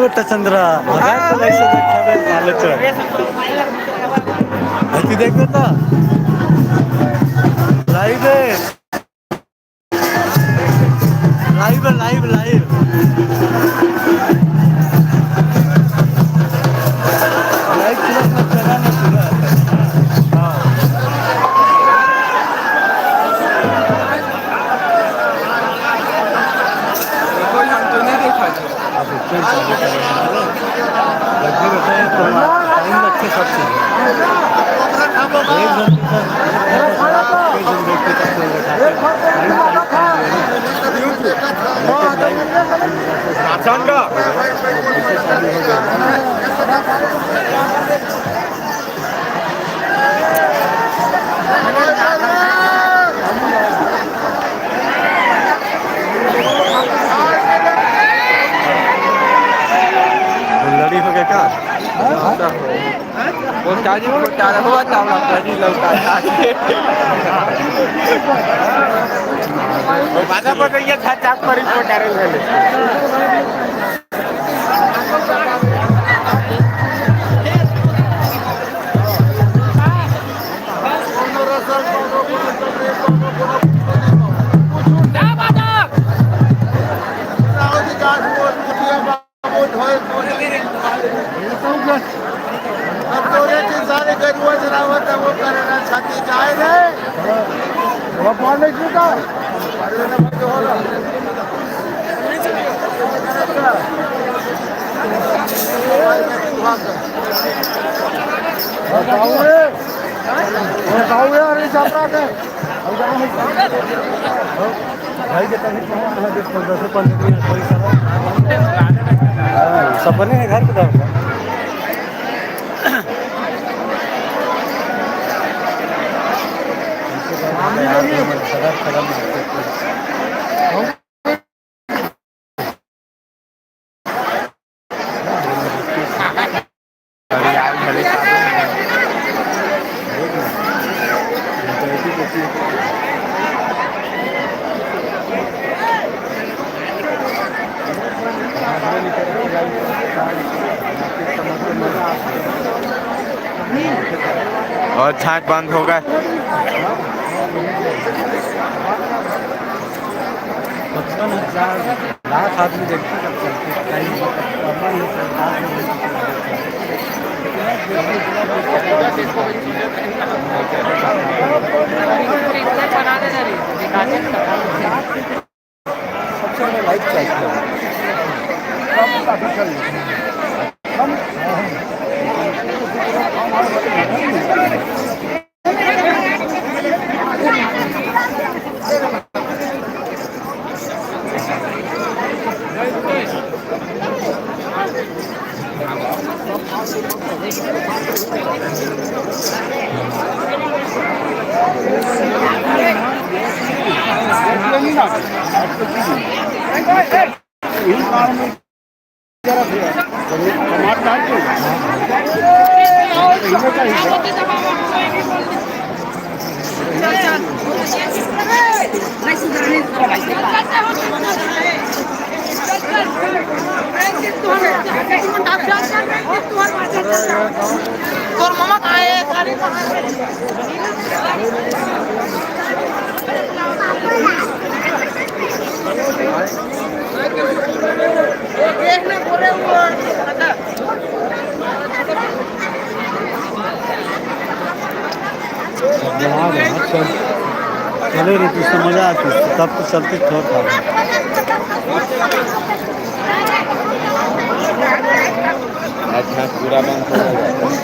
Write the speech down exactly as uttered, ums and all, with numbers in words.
चंद्रा, मजाक तो कैसे देखा बे, साले चोर। अति देखो तो। लाइव है। लाइव है, लाइव, लाइव। लाइव पूरा मत चला ना पूरा। हाँ। कोई हम तो नहीं देखा। लड़ी हो गया क्या? वो चार्जिंग को चार हुआ था, हम अपना जी लौटा था। बाजा पर ये था, चाक पर रिपोर्ट आ रही है। भाई के तभी तो वहाँ है, जो दस पन्द्रह दिन कोई साला। हाँ, सब बने हैं घर के तरफ। और छाछ बंद हो गए। पचपन हजार लाख आदमी देखते हैं, जब चलते हैं, कहीं पचपन हजार लाख आदमी देखते हैं। सबसे ज्यादा लाइक चाहिए। तोर ममा कहाँ है? चले रही, तो मजा आती, तब तो चलती थोड़ा। अच्छा, पूरा बंद हो गया।